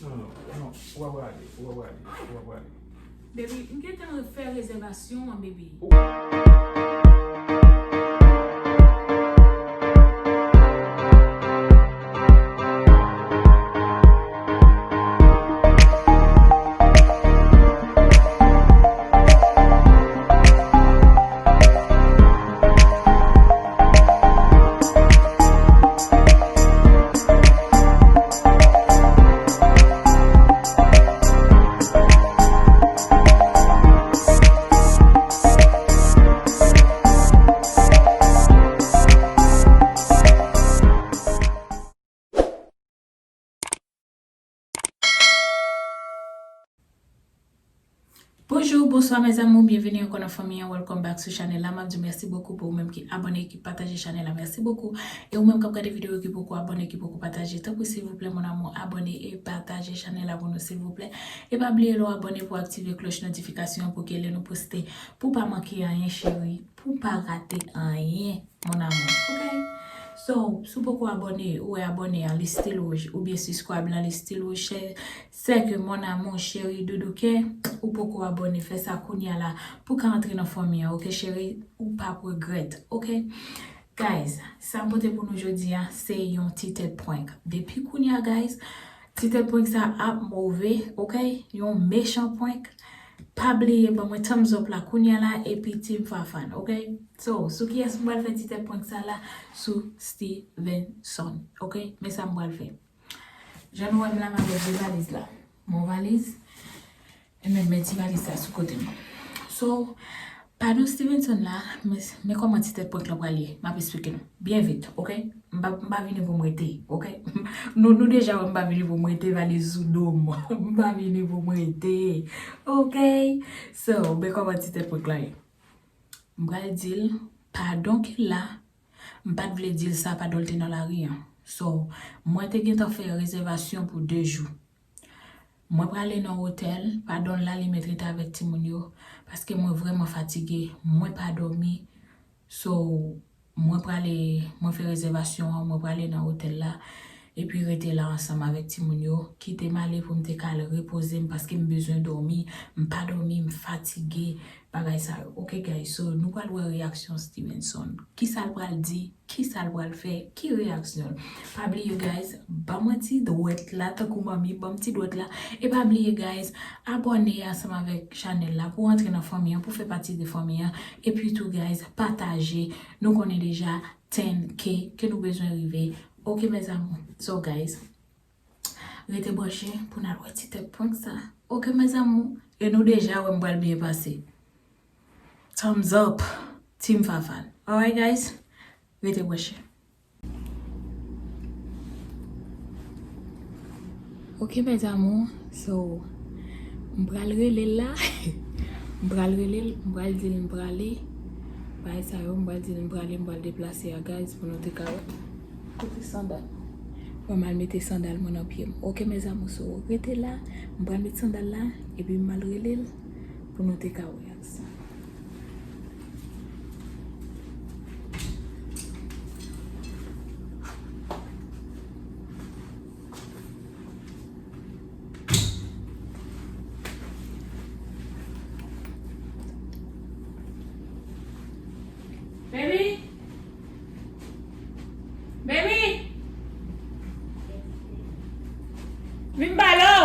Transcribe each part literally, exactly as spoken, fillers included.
Non, non, non, ou pa prale, ou pa prale, ou pa prale. Baby, m gentan fè rezèvasyon an, baby. Bonjou, bonswa mes amours, byenveni ankò nan fanmi an. Welcome back sou chanèl la. M ap di w mèsi bokou pou ou menm ki abòne, ki pataje chanèl la. Mèsi bokou. E ou menm k ap gade videyo ki poko abòne, ki poko pataje, tanpri silvouplè mon amour, abòne e pataje chanèl la pou nou silvouplè. E pa bliye lè w abòne pou w aktive klòch notifikasyon an pou ke lè nou poste, pou w pa manke anyen cheri, pou w pa rate anyen. Mon amour, ok? So, si w poko abòne, ou wè abòne an, li still wouj, oubyen subscribe lan, li still wouj, chè, sè ke mon amour, cheri, doudou kè, ou poko abòne, fè sa kounya la, pou w ka antre nan fanmi an, ok, cheri? Ou p ap regrèt, ok? Guys, sa m pote pou nou jodi a, se yon ti tèt prank. Depi kounya, guys, ti tèt prank sa ap move, ok? Yon mechan prank. Pa bliye ban mwen thumbs up la kounya la, epi Team Fafan, ok? So, sou kiyès m pral fè ti tèt prank sa la? Sou Stevenson, ok? Men sa m pral fè. Jan nou wè m la, m avèk de valiz la. Mon valiz, e men, men ti valiz sa sou kote m. So, padon Stevenson la, men, men kòman ti tèt prank la pral ye? M ap esplike nou. Byen vit, ok? M pa, m pa vini pou m rete, ok? Nou, nou deja wè m pa vini pou m rete, valiz sou do m. M pa vini pou m rete, ok? So, men kòman ti tèt prank la ye? M pral di l padon ki la. M pa t vle di l sa padon l te nan lari an. So, mwen te gentan fè rezèvasyon pou de jou. Mwen prale nan otèl, padon l la li mèt rete avèk timoun yo, paske mwen vrèman fatige, mwen pa dòmi. So, mwen prale, mwen fè rezèvasyon an, mwen prale nan otèl la, epi rete la ansanm avèk timoun yo, kite m ale pou m te ka al repoze m, paske m bezwen dòmi, m pa dòmi, m fatige, bagay sa yo. Ok, guys, so, nou pral wè reyaksyon Stevenson. Kisa l pral di? Kisa l pral fè? Ki reyaksyon l? Pa bliye, guys, ban mwen ti dwèt la, tankou manmi, ban m ti dwèt la. E pa bliye, guys, abòne ansanm avèk chanèl la pou w antre nan fanmi an, pou w fè pati de fanmi an. Epi tou, guys, pataje. Nou konnen deja ten K ke nou bezwen rive. Ok, mes amours. So, guys, rete branche pou n al wè ti tèt prank sa. Ok, mes amours. E nou deja wè m pral byen pase. Thumbs up, Team Fafan. Alright, guys? Rete branche. Ok, mes amours. So, m pral rele l la. M pral rele l, m pral di l m prale. Bagay sa yo, m pral di l m prale, m pral deplase a, guys, pou nou te ka wè. Kote sandal? Mwen m al mete sandal mwen nan pye m. Ok, mes amours, so, rete la. M pral met sandal la, epi m al rele l pou nou te ka wè ak sa. Baby? Baby! Vin ba lo!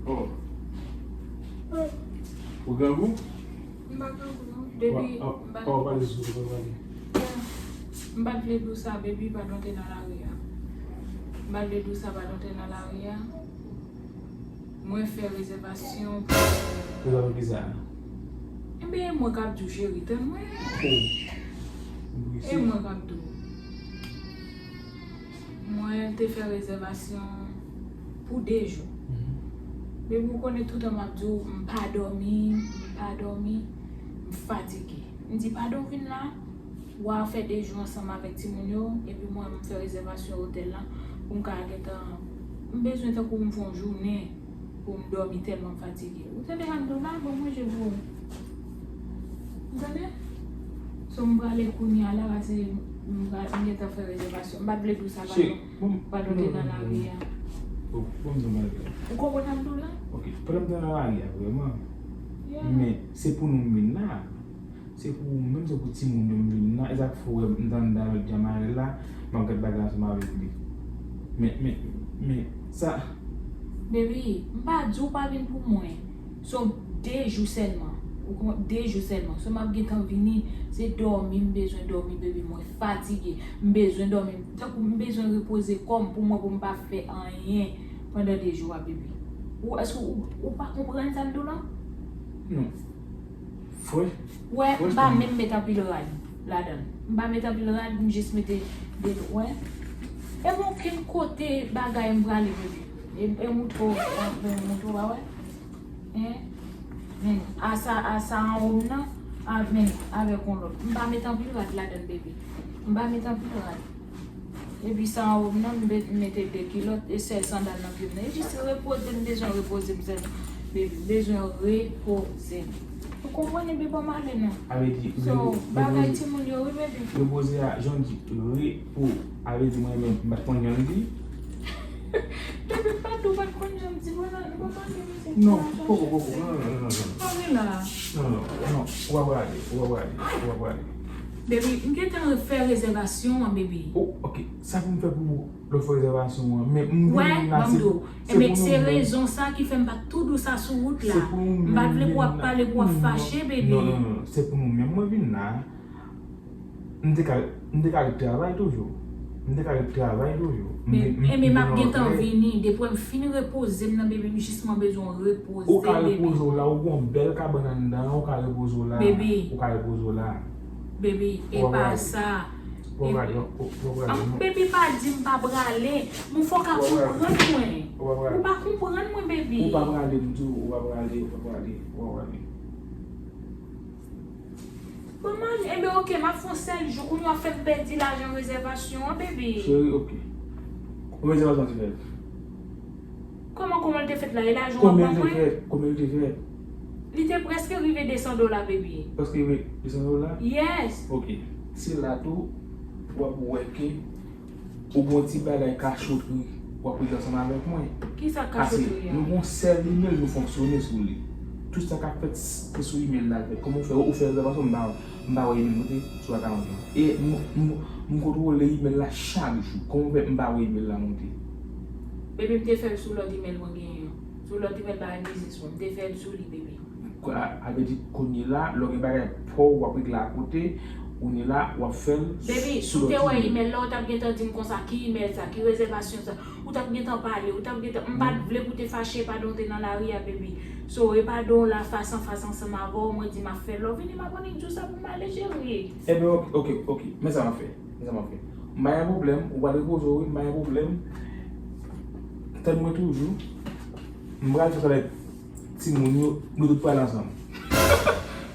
Oh. Ou grangou? M pa grangou non. Depi m pa, pa w pale sou, pa w pale. M pa t vle di w sa, baby, padon te nan lari a. M pa t vle di w sa, padon te nan lari a. Mwen fè rezèvasyon pou... Rezèvasyon ki sa? Enben, mwen k ap di w, cheri, tann mwen. Oh. E mwen k ap di w. Mwen te fè rezèvasyon pou de jou. Mhm. Depi w konnen toutan m ap di w, m pa dòmi, m pa dòmi, m fatige. M di padon vin la, Wa fè de jou ansanm avèk timoun yo, epi mwen, m fè rezèvasyon otèl la pou m ka gentan. M bezwen tankou m fè yon jounen pou m dòmi tèlman m fatige. Ou tande sa m di w la? Bon, manje pou ou. Ou tande? So, m prale kounye a la, pase m pra- m gentan fè rezèvasyon. M pa t vle di w sa, padon. Padon, te nan lari a. Ou konprann sa m di w la? Ok, pandan m te nan lari a, vrèman. Men, se pou nou m vin la. Se pou ou menm, se pou timoun yo m vin nan. E sa k fè w wè m t anndan avèk Jamarel la, m ap gad bagay ansanm avèk li. Men, men, men, sa. Baby, m pa di w pa vin pou mwen. So, de jou sèlman. Ou konprann? De jou sèlman. So, m ap gentan vini. Se dòmi, m bezwen dòmi, baby. Mwen fatige. M bezwen dòmi. Tankou m bezwen repoze kò m pou mwen, pou m pa fè anyen pandan de jou a, baby. Ou, èske ou, ou pa konprann sa m di w la? Non. Frè. Wè, m pa menm met anpil rad ladan l. M pa met anpil rad, m jis mete de, wè. E m okenn kote bagay m prale, bebe. E, e mouto, e mouto, pa wè? Hein? Men, a sa, a sa anwo m nan, a, men, avèk yon lòt. M pa met anpil rad ladan l, bebe. M pa met anpil rad. Epi sa anwo m nan, m met- m mete de kilòt e sèl sandal nan pye m nan. E jis repoze m, bezwen repoze m sèlman. Baby, m bezwen repoze m. Ou konprann, epi ban m ale non. Sa vle di, so, bagay timoun yo, wi, baby. Repoze a, jan w di, repo. Sa vle di, mwen menm, m pa t konn jan l di. Baby, m pa t ou pa t konn jan m di, mwen, non, nou pa pale mizik. Non, poko, poko, non, non, non, non. Pa vin la. Non, non, non, ou pa prale, ou pa prale, ou pa prale. Baby, m gentan fè rezèvasyon an, baby. Oh, ok. Sa pou m fè pou ou lè w fè rezèvasyon an? Men m vin la, se pou nou menm. Wè, ban m di w. Ebyen, se rezon sa ki fè m pa t tou di w sa sou wout la. M pa t vle pou w ap pale, pou w ap fache, baby. Non, non, non, non. Se pou nou menm mwen vin la. M te ka, m te ka ret travay toujou. M te ka ret travay toujou. Men, men m ap gentan vini. Depi m fin repoze m nan, baby, m jis mwen bezwen repoze, baby. Ou ka repoze w la, ou gon bèl kabann anndan, ou ka repoze w la. Baby. Ou ka repoze w la. Baby, e pa sa. Ou pa prale, ou pa prale, non. Baby, pa di m pa prale. Mwen fòk a konprann mwen. Ou pa prale. Ou pa konprann mwen, baby. Ou pa prale, m di w, ou pa prale, ou pa prale, ou pa prale. Manman, enben, ok, m ap fè yon sèl jou, kounye a w ap fè m pèdi lajan rezèvasyon an, baby. Cheri, ok. Konbyen rezèvasyon w te fè? Kòman, kòman l te fèt la? E lajan w ap ban mwen? Konbyen l te fèt? Konbyen l te fèt? Li te prèske rive de san dola, baby. Prèske rive de san dola? Yes. Ok. Se la tou, w ap wè ke ou gen yon ti bagay kachotri w ap regle ansanm avèk mwen. Kisa kachotri a? Pase nou gen yon sèl imèl nou fonksyone sou li. Tout sa k ap fèt, se sou imèl la l fèt. Kòman w fè? Ou fè rezèvasyon, m pa, m pa wè imèl mwen te sou akawont lan. E m, m, m kontwole imèl la chak jou. Kòman w fè m pa wè imèl la monte? Baby, m te fè l sou lòt imèl mwen genyen an. Sou lòt imèl bagay biznis mwen. M te fè l sou li, baby. Sa vle di, kounye la, lè w gen bagay pa w w ap regle akote, kounye la, w ap fè l sou lòt imèl. Baby, si w te wè imèl la, ou t ap gentan di m konsa, ki imèl sa, ki rezèvasyon sa, ou t ap gentan pale, ou t ap gentan, m pa t vle pou w te fache, padon, w te nan lari a, baby. So, e padon w la, fas an fas ansanm avè w, mwen di m ap fè lè w vini, m ap annik di w sa pou m ale, cheri. Enben, ok, ok, ok. Men sa m ap fè. Men sa m ap fè. M pa gen pwoblèm, ou pral repoze w, wi, m pa gen pwoblèm. Tann mwen toujou. M pral fè sa avèk timoun yo, nou tout pral ansanm.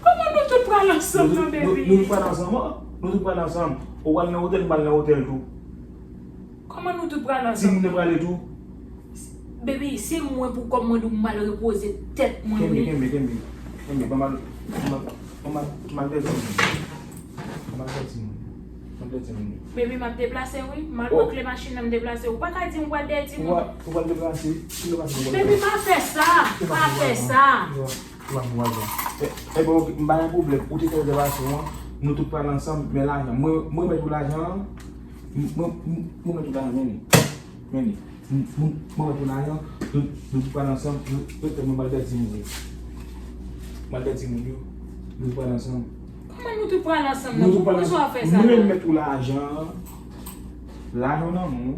Kòman nou tout pral ansanm nan, baby? Nou, nou, nou tout pral ansanm, wi. Nou tout pral ansanm. Ou pral nan otèl, m pral nan otèl tou. Kòman nou tout pral ansanm? Timoun yo prale tou. Baby, se mwen pou kòm mwen di w m pral repoze tèt mwen, wi. Kenbe, kenbe, kenbe. Kenbe, ban m al, ban m al, ban m al, ban m al fè timoun. Ban m al fè timoun. Ban m al fè timoun. Baby, m ap deplase, wi. M al pran kle machin nan, m deplase. Ou pa ka di m pral dèyè timoun. Ou pa, ou pral deplase. Ou deplase, ou pral deplase. Baby, pa fè sa. Pa fè sa. Ou pa fè sa. E, e bon, ok, m pa gen pwoblèm. Ou te fè rezèvasyon an. Nou tout pral ansanm, men lajan. Mwen, mwen remèt ou lajan an. Mwen, mwen, mwen remèt ou lajan, men li. Men li. M, m, mwen remèt ou lajan, nou, nou tout pral ansanm, nou, nou, mwen pral dèyè timoun yo. Mwen pral dèyè timoun yo, nou tout pral ansanm. Kòman nou tout pral ansanm nan? Pou kisa w fè sa la? Mwen remèt ou lajan an. Lajan w nan men w.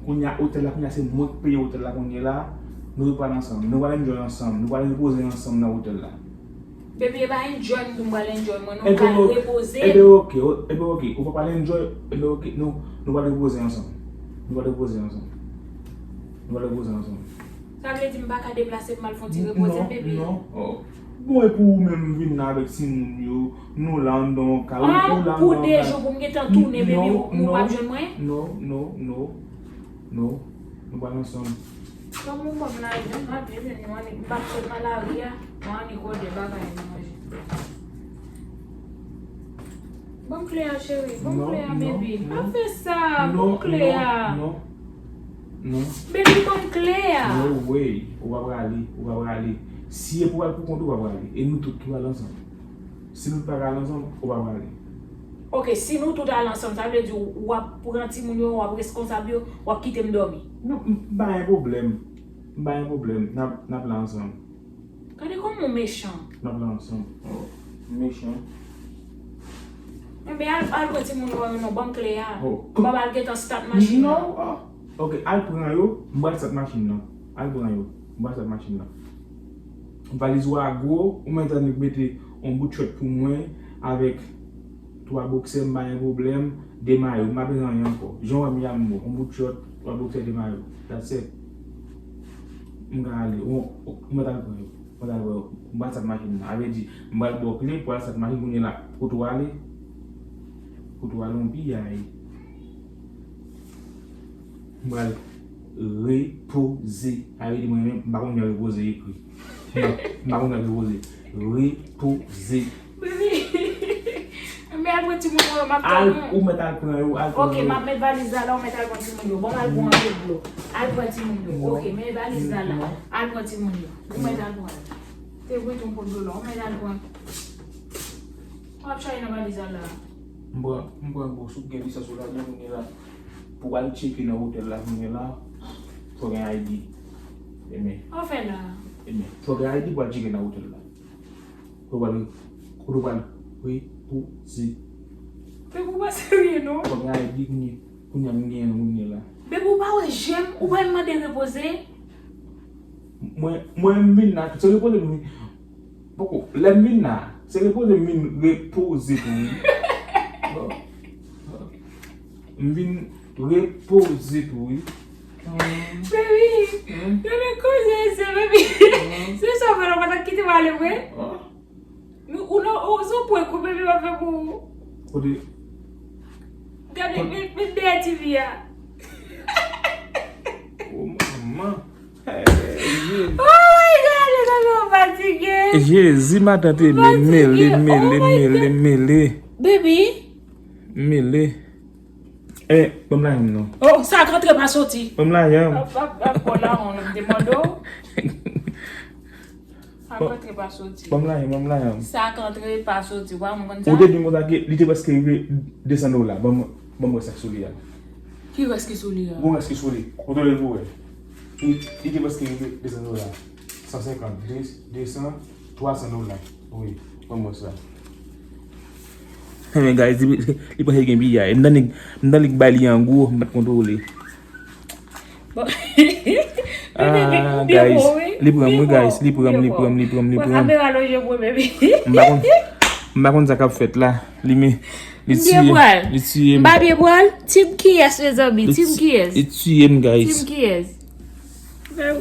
Kounye a, otèl la, kounye a, se mwen k peye otèl la kounye a la. Nou tout pral ansanm. Nou pral enjoy ansanm. Nou pral repoze ansanm nan otèl la. Baby, e pa enjoy m pou m pral enjoy mwen, non, m pral repoze m. Enben, ok, o-, enben, ok, ou pa pral enjoy, enben, ok, nou, nou pral repoze ansanm. Nou pral repoze ansanm. Nou pral repoze ansanm. Sa vle di m pa ka deplase pou m al fè yon ti repoze m, baby? Non, non, oh. Bon, e pou ou menm vin la avèk timoun yo, nou la anndan yon kay, ou la anndan yon kay. Pou de jou pou m gentan tounen, baby, ou p ap jwenn mwen? Non, non, non, non, nou pral ansanm. Kòm ou ban m lajan, m ap vin jwenn nou annik, m p ap sot nan lari a, mwen annik òdè bagay manje. Ban m kle a, cheri, ban m kle a, baby. Pa fè sa, ban m kle a. Non, non, non. Baby, ban m kle a. No way, ou pa prale, ou pa prale. Si e pou al pou kont ou, ou pa prale. E nou tout ki pral ansanm. Si nou pa ka al ansanm, ou pa prale. Ok, si nou tout al ansanm, sa vle di w ap pran timoun yo, w ap reskonsab yo, w ap kite m dòmi. Non, m pa gen pwoblèm. M pa gen pwoblèm. N ap, n ap la ansanm. Gade kòman w mechan. N ap la ansanm. Oh, mechan. Enben, al, al pran timoun yo, non, ban m kle a. Oh. M ap al gentan start machin nan. Non, ah. Ok, al pran yo, m pral start machin nan. Al pran yo, m pral start machin nan. Valiz ou a gwo, ou mèt annik mete yon bout chòt pou mwen avèk twa boksè, m pa gen pwoblèm, de mayo, m pa bezwen anyen ankò. Jan w wè m ye a, m bon, yon bout chòt, twa boksè, de mayo. That's it. M ka ale, ou, ou, ou mèt al pran yo. Mwen ta wè, m pral stat machin nan. A vle di, m pral ba w kle pou al stat machin kounye la. Kote w ale? Kote w ale yon piyay. M pral repoze. A vle di, mwen menm, m pa konn jan repoze ekri. M pa, m pa konn jan repoze. Repoze. Baby, men al pran timoun yo, m ap tann ou. Al, ou mèt al pran yo, al pran yo. Ok, m ap met valiz la la, ou mèt al pran timoun yo. Bon, al pran yon dlo. Al pran timoun yo. Ok, men valiz la la. Al pran timoun yo. Ou mèt al pran. Te vre tou m pot dlo la, ou mèt al pran. W ap chache nan valiz la la. M pran, m pran gwo sou gen lisans ou la, men kounye la. Pou w al tcheke nan otèl la, kounye la, fò gen I D. Enben. Ou fè la. Enben, fò gen I D pou w al tcheke nan otèl la. Kote w pral, kote w pral repoze. Baby, ou pa serye non. Kòm y a di kounye, kounye a m genyen l kounye la. Baby, ou pa wè je m, ou pa wè m mande repoze? Mwen, mwen m vin la, se repoze m vin. Poko, lè m vin la, se repoze m vin repoze tou wi. M vin repoze tou wi. Baby, gade koze se, baby. Se sa w fè la, w pa t ap kite m ale vre? Ou nan, ou se prank ou, baby, w ap fè pou ou. Kote? Gade, men, men dèyè T V a. Oh, manman. Hey, Jezi. Oh my God, yo tande w fatige. Jezi, matant, mele, mele, mele, mele. Baby. Mele. Eh, ban m lajan m non. Oh, sa k antre pa soti. Ban m lajan m. Ap, ap, ap, bon, la, on te mande w. Sa k antre pa soti. Ban m lajan m, ban m lajan m. Sa k antre pa soti. Ou pa konn sa? Ou te di m konsa ke li te prèske rive de san dola. Ban m, ban m wè sa k sou li a. Ki rès ki sou li a? Bon, rès ki sou li. Kontwole l pou wè. Li, li te prèske rive de san dola. San senkant, de, de san, twa san dola. Wi, ban m wè sa. Enben, guys, li, li panse li gen piyay. M tande, m tande li bay li an gwo, m pa t kontwole. Bon. Ah, guys, li pran m, wi, guys, li pran m, li pran m, li pran m, li pran m. Kamera lonje pou mwen, baby. M pa konn, m pa konn sa k ap fèt la. Li men, li tiye m, li tiye m. M pa byen pral. Team kiyès, mezanmi? Team kiyès? Li tiye m, guys. Team kiyès?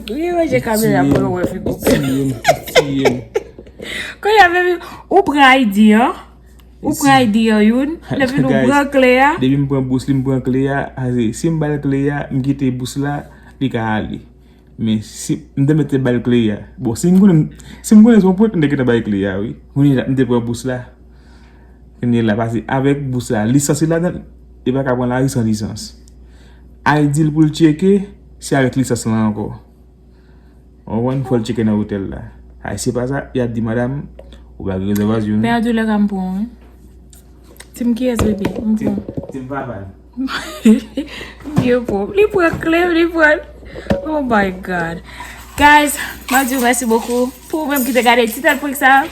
Li ranje kamera pou nou wè figi w. Li tiye m, li tiye m. Kounye a, baby, ou pran I D an. Ou pran I D an youn, epi nou pran kle a. Depi m pran bous li, m pran kle a, ase, si m ba l kle a, m kite bous la, li ka ale. Men si m te mete ba l kle a. Bon, si m konnen, si m konnen se yon prank, m te gentan ba l kle a, wi. Kounye a, m te pran bous la. Kounye a, pase avèk bous la, lisans li ladan, li pa ka pran lari san lisans. I D l pou l tcheke, se avèk lisans lan ankò. Ou konprann? Fò l tcheke nan otèl la. Ay, se pa sa, y ap di, "Madam, ou pa gen rezèvasyon, non." Men an tou lè ka m pran, wi. Team kiyès, bebe? M pran. Team, team Vavay. M byen pran. Li pran kle, li pran. Oh my God. Guys, mwen di w mèsi bokou. Pou ou menm ki te gade ti tèt prank sa,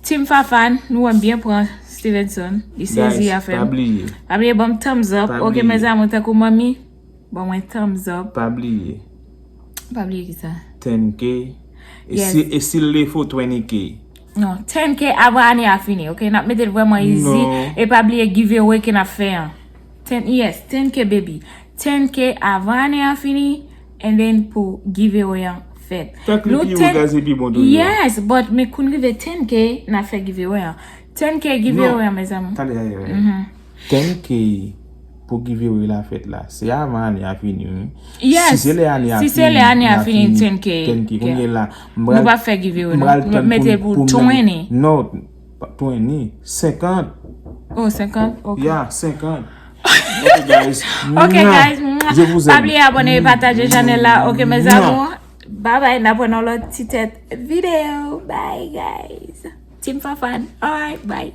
Team Fafan, nou wè m byen pran Stevenson. Li sezi afè m. Guys, pa bliye. Pa bliye ban m thumbs up. Ok, mezanmi, tankou manmi. Ban mwen thumbs up. Pa bliye. Pa bliye ki sa? Ten K. E si, e si l defo twenty K? Non, ten K avan ane a fini, ok? N ap mete l vrèman easy. E pa bliye giveaway ke n ap fè an. Ten, yes, ten K, baby. Ten K avan ane a fini, and then pou giveaway an pèt. Tank li pi wo, gaz li pi bon toujou. Yes, but men koun rive ten K, n a fè giveaway an. Ten K giveaway an, mezanmi. Tande, tande, tande. Ten K pou giveaway la fèt la. Se avan ane a fini, wi. Yes. Si se lè ane a fini, ten K. Ten K. Kounye la, nou pa fè giveaway, nou mete l pou twenty. Non, twenty, senkant. Oh, senkant? Ok. Yeah, senkant. Ok, guys. Ok, guys. Pa bliye abòne e pataje chanèl la. Ok, mes amours. Bye bye. N ap wè nan lòt ti tèt videyo. Bye, guys. Team Fafane. Alright, bye.